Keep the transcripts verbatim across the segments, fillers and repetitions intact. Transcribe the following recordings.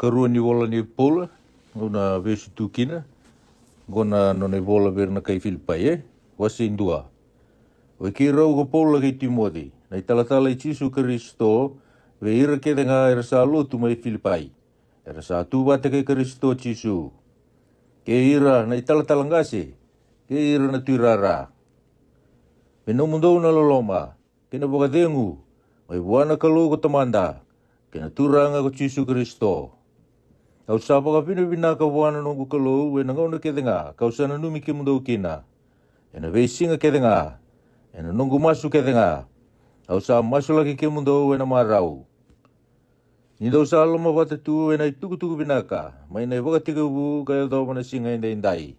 Karua ni vola nei Paula, au na vesu tu kina. Oqo na nona ivola vei ira na kai Filipai, e? Wase dua. Oi keirau ko Paula kei Timoci, na italatala i Jisu Karisito, vei ira kece ga era sa lotu mai Filipai, era sa tu vata kei Karisito Jisu. Kei ira na italatala qase, kei ira na tuirara. Me nomudou na loloma, kei na vakacegu, mai vua na Kalou ko Tamada, kei na Turaga ko Jisu Karisito. Au sa vakavinavinaka vua na noqu Kalou ena gauna kece ga kau sa nanumi kemudou kina, ena veisiga kece ga, ena noqu masu kece ga. Au sa masulaki kemudou ena marau, ni dou sa lomavata tu ena itukutuku vinaka mai na ivakatekivu ka yacova na siga edaidai.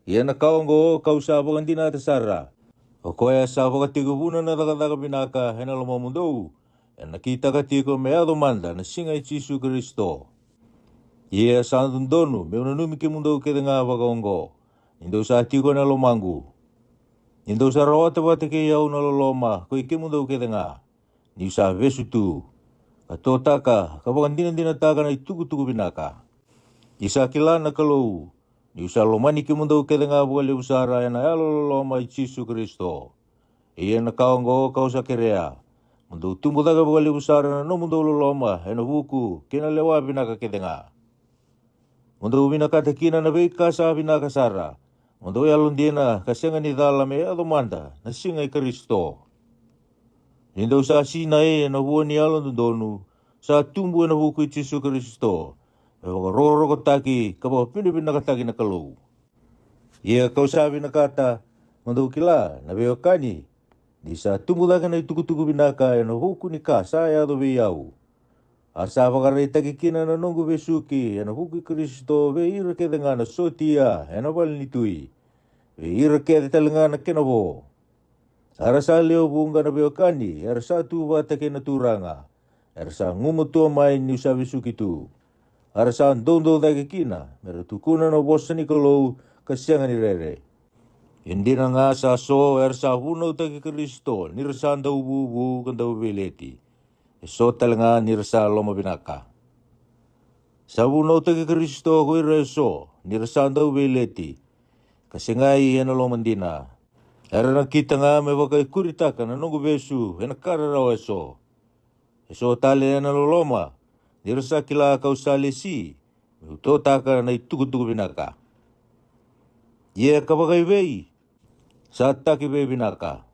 Ia na ka oqo kau sa vakadinata sara, o koya sa vakatekivuna na cakacaka vinaka ena lomamudou, ena kitaka tiko me yaco mada na siga i Jisu Karisito. Ia sa dodonu meu nanumi kemudou kece ga vakaoqo, ni dou sa tiko ena lomaqu, ni dou sa rawata vata kei au na loloma ko i kemudou kece ga, niu sa vesu tu, ka totaka ka vakadinadinataka na itukutuku vinaka. Ni sa kila na Kalou, niu sa lomani kemudou kece ga vakalevu sara ena yalololoma i Jisu Karisito. Ia na ka oqo kau sa kerea, mo dou tubu cake vakalevu sara na nomudou loloma ena vuku kei na lewa vinaka kece ga. Mo dou vinakata kina na veika sa vinaka sara, mo dou yalodina ka sega ni cala me yaco mada na siga i Karisito. Ni dou sa sinai ena vua ni yalododonu, sa tubu ena vuku i Jisu Karisito, me vakarokorokotaki ka vakavinavinakataki na Kalou. Ia kau sa vinakata, mo dou kila na veiwekani, ni sa tubu cake na itukutuku vinaka ena vuku ni ka sa yaco vei au. A sa vakaraitaki kina na noqu vesuki ena vuku i Karisito vei ira kece ga na sotia ena vale ni tui, vei ira kece tale ga na kena vo. A ra sa lewe vuqa na veiwekani era sa tu vata kei na Turaga, era sa gumatua mai niu sa vesuki tu. A ra sa doudou cake kina me ra tukuna na vosa ni Kalou ka sega ni rere. E dina ga sa so era sa vunautaki Karisito ni ra sa dau vuvu ka dau veileti, e so tale ga ni ra sa lomavinaka. Sa vunautaki Karisito ko ira e so ni ra sa dau veileti, ka segai ena loma dina. Era na kita ga me vakaikuritaka na noqu vesu ena ka rarawa e so. E so tale ena loloma, ni ra sa kila kau sa lesi meu totaka na itukutuku vinaka. Ia ka vakaivei sa taki veivinaka,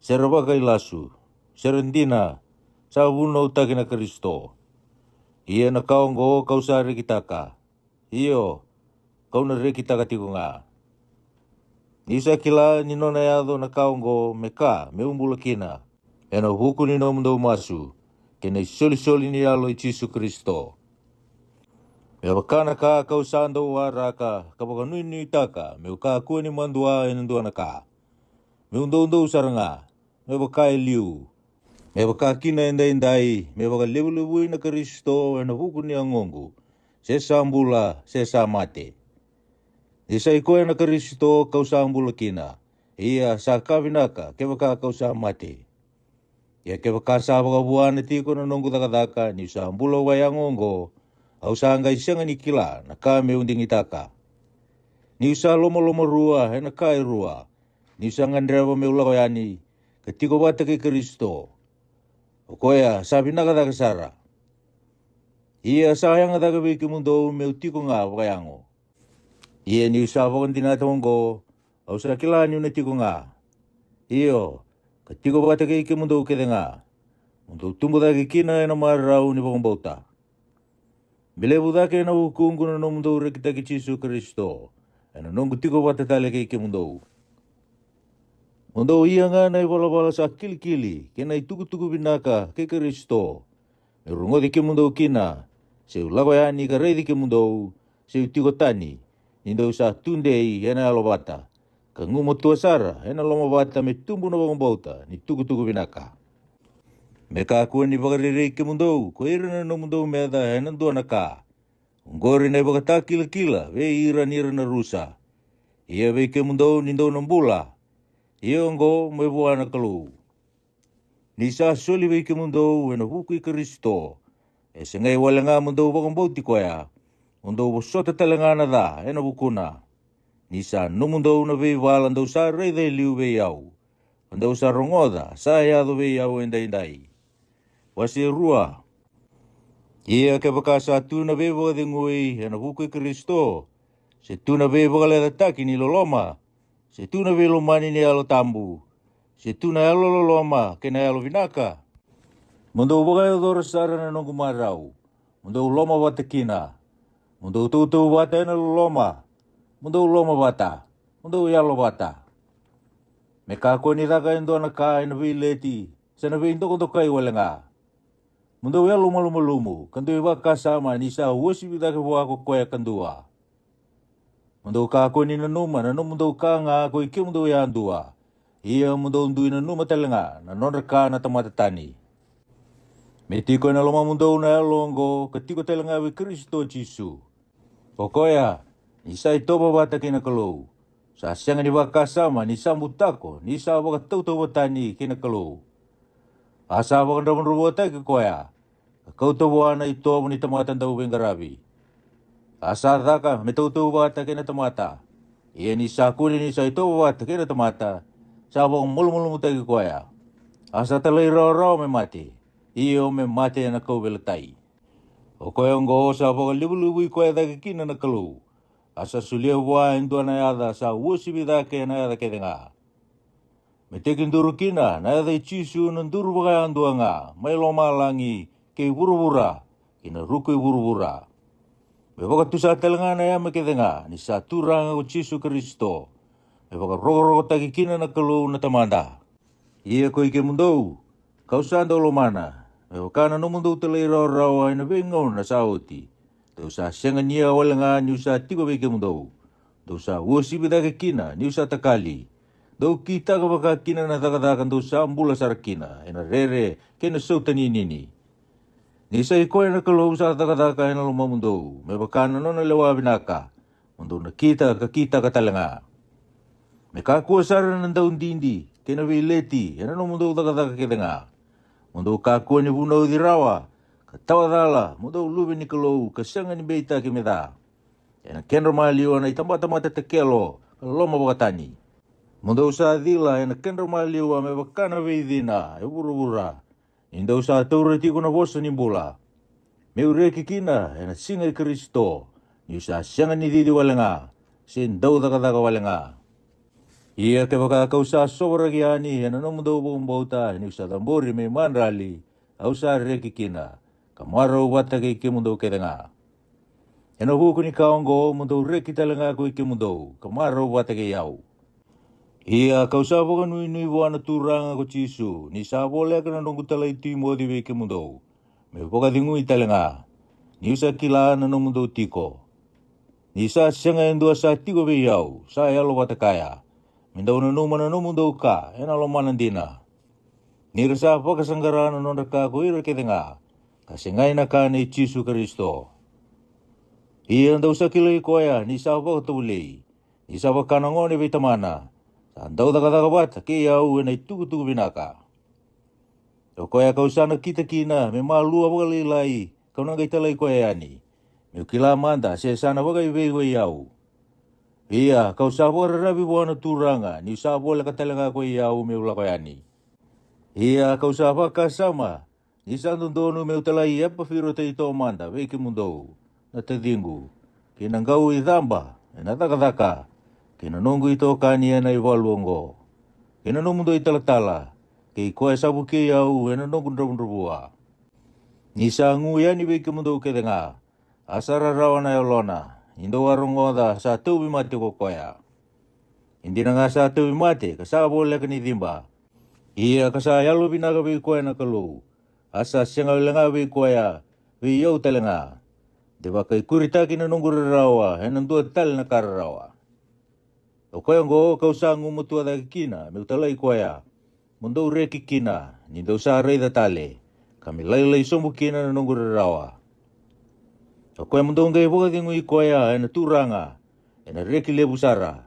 se ra vakailasu, se ra dina, sa vunautaki na Karisito. Ia na ka oqo kau sa rekitaka, io, kau na rekitaka tiko ga. Ni sa kila ni nona yaco na ka oqo me ka meu bula kina, ena vuku ni nomudou masu, kei na isolisoli ni Yalo i Jisu Karisito. Me vaka na ka kau sa dau waraka ka vakanuinuitaka meu kakua ni madua ena dua na ka, meu doudou sara ga, me vaka e liu, me vaka kina edaidai, me vakalevulevui na Karisito ena vuku ni yagoqu, se sa bula se sa mate. Ni sa i koya na Karisito kau sa bula kina, ia sa ka vinaka kevaka kau sa mate. Ia kevaka sa vakavuana tiko na noqu cakacaka niu sa bula vakayago oqo, au sa qai sega ni kila na ka meu digitaka. Niu sa lomalomarua ena ka e rua, niu sa gadreva meu lako yani ka tiko vata kei Karisito, o koya sa vinaka cake sara. Ia sa yaga cake vei kemudou meu tiko ga vakayago. Ia niu sa vakadinata oqo, au sa kila niu na tiko ga, io, ka tiko vata kei kemudou kece ga, mo dou tubu cake kina ena marau ni vakabauta. Me levu cake ena vukuqu na nomudou rekitaki Jisu Karisito ena noqu tiko vata tale kei kemudou. Mo dou ia ga na ivalavala sa kilikili kei na itukutuku vinaka kei Karisito, meu rogoci kemudou kina, se u lako yani ka raici kemudou, se u tiko tani, ni dou sa tudei ena yalovata, ka gumatua sara ena lomavata me tubu na vakabauta ni tukutuku vinaka. Me kakua ni vakarerei kemudou ko ira na nomudou meca ena dua na ka. Oqori na ivakatakilakila vei ira ni ra na rusa. Ia vei kemudou ni dou na bula, ia oqo mai vua na Kalou. Ni sa soli vei kemudou ena vuku i Karisito E segai wale ga mo dou vakabauti koya, mo dou vosota tale ga na ca ena vukuna. Ni sa nomudou na veivala dou sa raica e liu vei au, ka dou sa rogoca sa yaco vei au edaidai. Wase rua. Ia kevaka sa tu na veivakacegui ena vuku i Karisito, se tu na veivakalevutaki ni loloma, se tu na veilomani ni Yalo Tabu, se tu na yalololoma kei na yalovinaka, mo dou vakayacora sara na noqu marau, mo dou lomavata kina, mo dou tautauvata ena loloma, mo dou lomavata, mo dou yalovata. Me kakua ni caka e dua na ka ena veileti se na veidokadokai wale ga. Mo dou yalomalumalumu ka dui vakasama ni sa uasivi cake vua ko koya kadua. Mo dou kakua ni nanuma na nomudou ka ga ko i kemudou yadua, ia mo dou dui nanuma tale ga na nodra ka na tamata tani. Me tiko ena lomamudou na yalo oqo ka tiko tale ga vei Karisito Jisu. O koya, ni sa itovo vata kei na Kalou, sa sega ni vakasama ni sa butako ni sa vakatautauvatani kei na Kalou. A sa vakadravudravutaki koya, ka kauta vua na itovo ni tamata dauveiqaravi. A sa caka me tautauvata kei na tamata, ia ni sa kune ni sa itovo vata kei na tamata, sa vakamalumalumutaki koya. A sa talairawarawa me mate, io me mate ena kauveilatai. O koya oqo sa vakalevulevui koya cake kina na Kalou, a sa solia vua e dua na yaca sa uasivi cake ena yaca kece ga. Me tekiduru kina na yaca i Jisu na duru vakayadua ga mai lomalagi kei vuravura kei na ruku i vuravura. Me vakatusa tale ga na yame kece ga ni sa Turaga ko Jisu Karisito, me vakarokorokotaki kina na Kalou na Tamada. Ia ko i kemudou, ka'u sa dau lomana, me vaka na nomudou talairawarawa ena veigauna sa oti, dou sa sega ni ia wale ga ni'u sa tiko vei kemudou, dou sa uasivi cake kina ni'u sa takali, dou kitaka vaka kina na cakacaka dou sa bula sara kina ena rere kei na sautaninini. Ni sa i koya na Kalou sa cakacaka ena lomamudou me vaka na nona lewa vinaka, mo dou nakita ka kitaka tale ga. Me kakua sara na daudidi kei na veileti ena nomudou cakacaka kece ga. Mo dou kakua ni vunauci rawa ka tawa cala mo dou luve ni Kalou ka sega ni beitaki me ca. Ena kedra maliwa na itabatamata takelo ka loma vakatani. Mo dou sa cila ena kedra maliwa me vaka na veicina e vuravura, ni dou sa taura tiko na vosa ni bula. Me'u reki kina ena siga i Karisito, ni'u sa sega ni cici wale ga, se dau cakacaka wale ga. Ia kevaka ka'u sa sovaraki yani ena nomudou vakabauta ni'u sa cabori me imadrali, au sa reki kina, ka marau vata kei kemudou kece ga. Ena vuku ni ka oqo mo dou reki tale ga ko i kemudou ka marau vata kei au. Ia ka'u sa vakanuinui vua na Turaga ko Jisu ni sa voleka na noqu talai Timoci vei kemudou, me'u vakacegui tale ga, ni'u sa kila na nomudou tiko. Ni sa sega e dua sa tiko vei au sa yalo vata kaya, me dau nanuma na nomudou ka ena lomana dina. Ni ra sa vakasaqara na nodra ka ko ira kece ga, ka segai na ka nei Jisu Karisito. Ia dou sa kilai koya ni sa vakatovolei, ni sa vaka na gone vei tamana, sa dau cakacaka vata kei au ena itukutuku vinaka. O koya ka'u sa nakita kina me malua vakalailai, ka'u na qai talai koya yani, me'u kila mada se sa na vakaivei ko i au. Ia ka'u sa vakararavi vua na Turaga ni'u sa voleka tale ga ko i au me'u lako yani. Ia ka'u sa vakasama ni sa dodonu me'u talai Epafirotaito mada vei kemudou, na taciqu, kei na qau i caba ena cakacaka, kei na noqu itokani ena ivalu oqo, kei na nomudou italatala, kei koya sa vukei au ena noqu dravudravua. Ni sa gu yani vei kemudou kece ga, a sa rarawa na yalona, ni dou a rogoca sa tauvimate ko koya. E dina ga sa tauvimate ka sa voleka ni ciba, ia ka sa yalovinaka vei koya na Kalou, a sa sega wale ga vei koya vei au tale ga, de vakaikuritaki na noqu rarawa ena dua tale na ka rarawa. O koya oqo ka'u sa gumatua cake kina me'u talai koya, mo dou reki kina ni dou sa raica tale, ka me lailai sobu kina na noqu rarawa. O koya mo dou qai vakacegui koya ena Turaga, ena reki levu sara,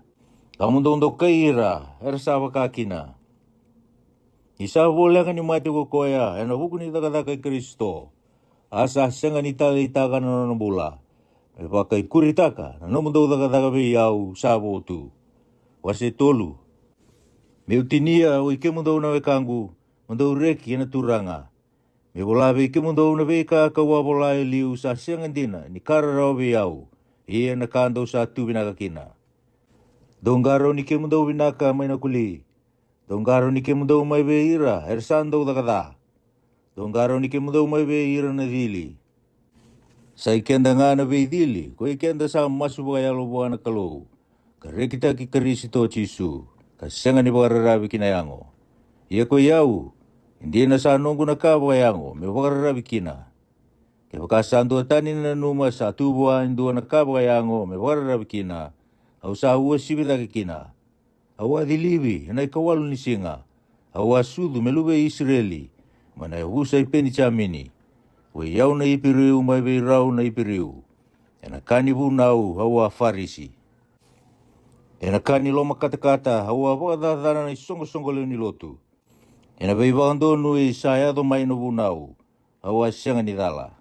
ka mo dou dokai ira era sa vaka kina. Ni sa voleka ni mate ko koya ena vuku ni cakacaka i Karisito, a sa sega ni taleitaka na nona bula, me vakaikuritaka na nomudou cakacaka vei au sa vo tu. Wase tolu. Meu tinia, oi kemudou na wekaqu, mo dou reki ena Turaga. Me vola vei kemudou na veika kau a vola e liu sa sega dina ni ka rarawa vei au, ia na ka dou sa tu vinaka kina. Dou qarauni kemudou vinaka mai na koli. Dou qarauni kemudou mai vei ira era sa dau caka ca. Dou qarauni kemudou mai vei ira na cili. Sa i keda ga na veicili, ko i keda sa masu vakayalo vua na Kalou, ka rekitaki Karisito Jisu, ka sega ni vakararavi ki na yago. Ia ko i au, e dina sa noqu na ka vakayago me vakararavi kina. Kevaka sa dua tani na nanuma sa tu vua e dua na ka vakayago me vakararavi kina, au sa uasivi cake kina. Au a cilivi ena ikawalu ni siga. Au a sucu me luve i Isireli, mai na yavusa i Penijamini. Oi au na Iperiu mai vei rau na Iperiu. Ena ka ni vunau au a Farisi. Ena ka ni lomakatakata au a vakacacana na isoqosoqo lewe ni lotu. Ena veivakadonui sa yaco mai na vunau, au a sega ni cala.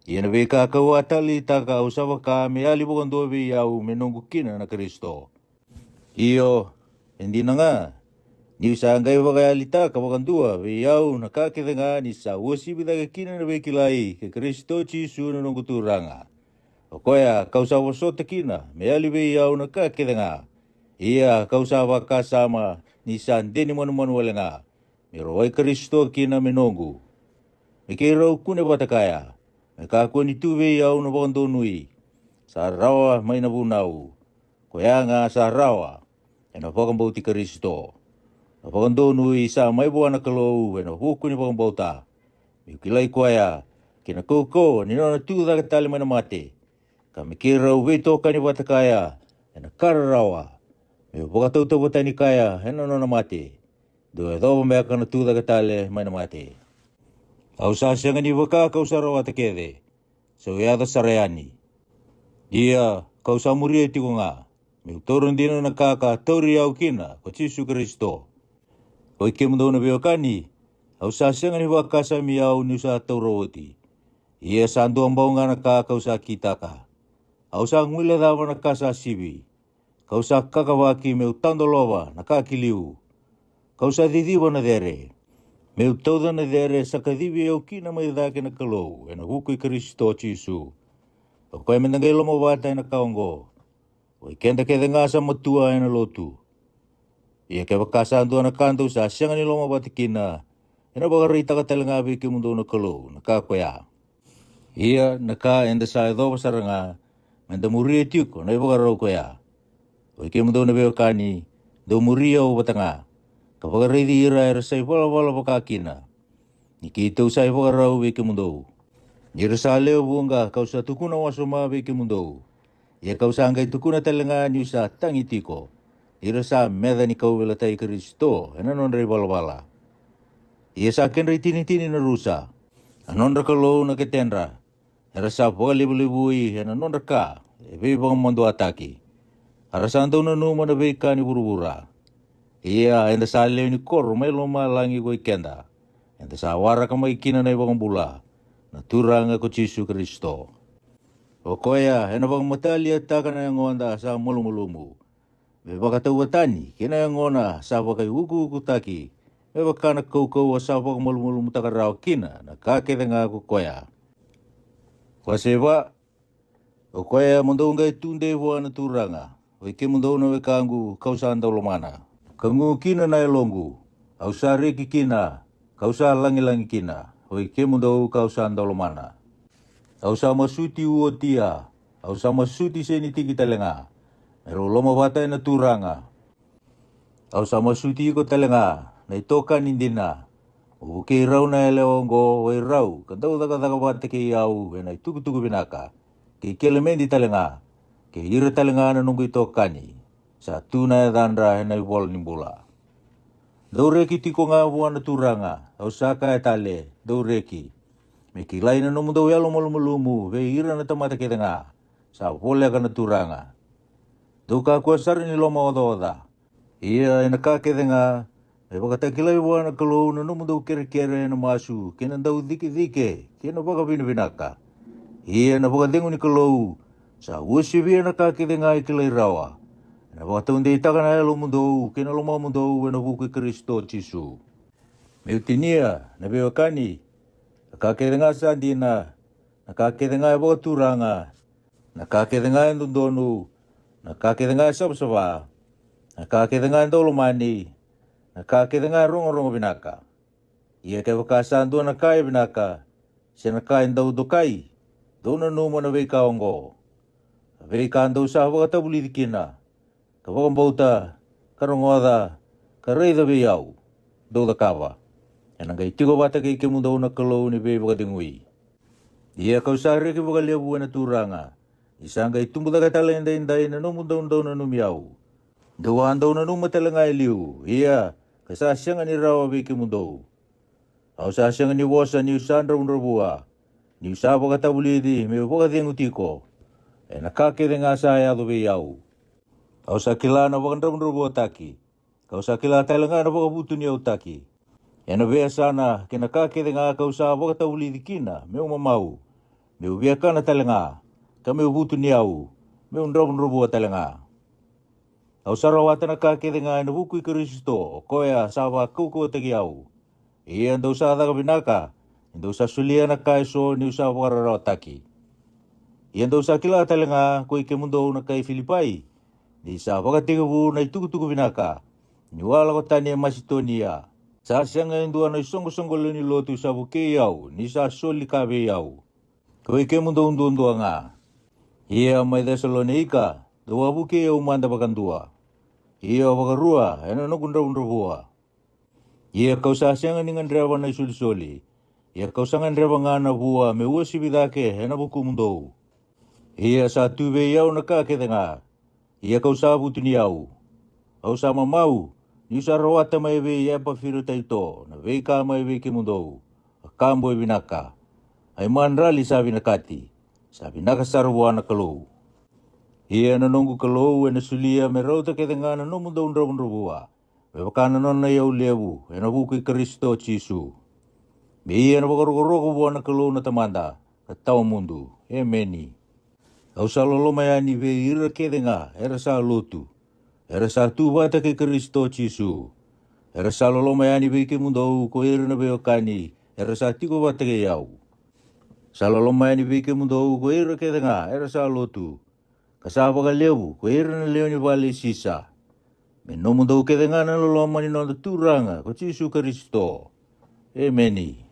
Ia na veika kau a taleitaka au sa vaka me yali vakadua vei au me noqu kina na Karisito. Io, e dina ga, niu sa qai vakayalitaka vakadua vei au na ka kece ga ni sa uasivi cake kina na veikilai kei Karisito Jisu na noqu Turaga. O koya kau sa vosota kina me yali vei au na ka kece ga. Ia kau sa vakasama ni sa de ni manumanu wale ga, me rawai Karisito kina me noqu. Me keirau kune vata kaya, me kakua ni tu vei au na vakadonui. Sa rawa mai na vunau. Koya ga sa rawa, ena vakabauti Karisito. Na vakadonui sa mai vua na Kalou ena vuku ni vakabauta. Meu kilai koya, kei na kaukauwa ni nona tu cake tale mai na mate. Ka me keirau veitokani vata kaya ena ka rarawa, meu vakatautauvatani kaya ena nona mate. Dou yacova beka na tu cake tale mai na mate. Au sa sega ni vaka kau sa rawata kece, sa u yaco sara yani. Ia kau sa muria tiko ga, meu taura dina na ka ka tauri au kina ko Jisu Karisito. Oi kemudou na veiwekani, au sa sega ni vakasami au niu sa taura oti. Ia sa dua bau ga na ka kau sa kitaka. Au sa guilecava na ka sa sivi. Kau sa kakavaki meu tadolova na ka ki liu. Kau sa ciciva na cere. Meu tauca na cere sa kacivi au kina mai cake na Kalou ena vuku i Karisito Jisu. O koya me da qai lomavata ena ka oqo. Oi keda kece ga sa matua ena lotu. Ia kevaka sa dua na ka dou sa sega ni lomavata kina, ena vakaraitaka tale ga vei kemudou na Kalou na ka koya. Ia na ka eda sa yacova sara ga, me da muria tiko na ivakarau koya. Oi kemudou na veiwekani, dou muri au vata ga, ka vakaraici ira era sa ivalavala vaka kina. Ni keitou sa ivakarau vei kemudou. Ni ra sa lewe vuqa kau sa tukuna wasoma vei kemudou. Ia kau sa qai tukuna tale ga niu sa tagi tiko. Ni ra sa meca ni kauveilatai Karisito ena nodra ivalavala. Ia sa kedra itinitini na rusa. A nodra kalou na ketedra. Era sa vakalevulevui ena nodra ka e veivakamaduataki. A ra sa dau nanuma na veika ni vuravura. Ia eda sa lewe ni koro mai lomalagi ko i keda. Eda sa waraka mai kina na iVakabula, na Turaga ko Jisu Karisito. O koya ena vakamataliataka na yagoda sa malumalumu, me vakatauvatani kei na yagona sa vakaiukuukutaki, me vaka na kaukauwa sa vakamalumalumutaka rawa kina na ka kece ga ko koya. Wase va. O koya mo dou qai tudei vua na Turaga, oi kemudou na wekaqu kau sa dau lomana. Ka gu kina na yaloqu, au sa reki kina, kau sa lagilagi kina, oi kemudou kau sa dau lomana. Au sa masuti uotia, au sa masuti seni tiki tale ga, me rau lomavata ena Turaga. Au sa masuti iko tale ga na itokani dina. Mo vukei rau na yalewa oqo, o i rau ka dau cakacaka vata kei au ena itukutuku vinaka, kei Kelemedi tale ga, kei ira tale ga na noqu itokani, sa tu na yacadra ena ivola ni bula. Dou reki tiko ga vua na Turaga, au sa kaya tale, dou reki. Me kilai na nomudou yalomalumalumu vei ira na tamata kece ga, sa voleka na Turaga. Dou kakua sara ni lomaocaoca. Ia ena ka kece ga, Me vakatakilai vua na Kalou na nomudou kerekere ena masu kei na daucikecike kei na vakavinavinaka. Ia na vakacegu ni Kalou sa uasivia na ka kece ga e kilai rawa. Ena vakataudeitaka na yalomudou kei na lomamudou ena vuku i Karisito Jisu. Me'u tinia, na veiwekani, na ka kece ga sa dina, na ka kece ga e vakaturaga, na ka kece ga e dodonu, na ka kece ga e savasava, na ka kece ga e daulomani, na ka kece ga e rogorogo vinaka. Ia kevaka sa dua na ka e vinaka, se na ka e dau dokai, dou nanuma na veika oqo. Na veika dou sa vakatavulici kina, ka vakabauta, ka rogoca, ka raica vei au, dou cakava. Ena qai tiko vata kei kemudou na Kalou ni veivakacegui. Ia ka'u sa reki vakalevu ena Turaga, ni sa qai tubu cake tale edaidai na nomudou dau nanumi au. Dou a dau nanuma tale ga e liu, ia ka sa sega ni rawa vei kemudou. Au sa sega ni vosa ni'u sa dravudravua, ni'u sa vakatavulici me'u vakacegu tiko. Ena ka kece ga sa yaco vei au. Au sa kila na vakadravudravuataki, ka'u sa kila tale ga na vakavutuniyautaki. Ena veiyasana kei na ka kece ga ka'u sa vakatavulici kina me'u mamau, me'u viakana tale ga, ka me'u vutuniyau, me'u dravudravua tale ga. Au sa rawata na ka kece ga ena vuku i Karisito, o koya sa vakaukauwataki au. Ia dou sa caka vinaka ni dou sa solia na ka eso ni'u sa vakararawataki. Ia dou sa kila tale ga ko i kemudou na kai Filipai, ni sa vakatekivu na itukutuku vinaka, ni'u a lako tani e Masitonia. Sa sega e dua na isoqosoqo lewe ni lotu sa vukei au ni sa soli ka vei au, ko i kemudou duadua ga. Ia mai Cesalonaika dou a vukei au mada vakadua. Ia vakarua ena noqu dravudravua. Ia ka'u sa sega ni gadreva na isolisoli, ia ka'u sa gadreva ga na vua me uasivi cake ena vukumudou. Ia sa tu vei au na ka kece ga, ia ka'u sa vutuniyau. Au sa mamau ni'u sa rawata mai vei Epafiritaito na veika mai vei kemudou, a ka boi vinaka, a imadrali sa vinakati, sa vinaka sara vua na Kalou. Ia na noqu Kalou ena solia me rauta kece ga na nomudou dravudravua, me vaka na nona iyau levu ena vuku i Karisito Jisu. Me ia na vakarokoroko vua na Kalou na Tamada ka tawa mudu. Emeni. Au sa loloma yani vei ira kece ga era sa lotu, era sa tu vata kei Karisito Jisu. Era sa loloma yani vei kemudou ko ira na veiwekani era sa tiko vata kei au. Sa loloma yani vei kemudou ko ira kece ga era sa lotu, ka sa vakalevu ko ira na lewe ni vale i Sisa. Me nomudou kece ga na loloma ni noda Turaga ko Jisu Karisito. Emeni.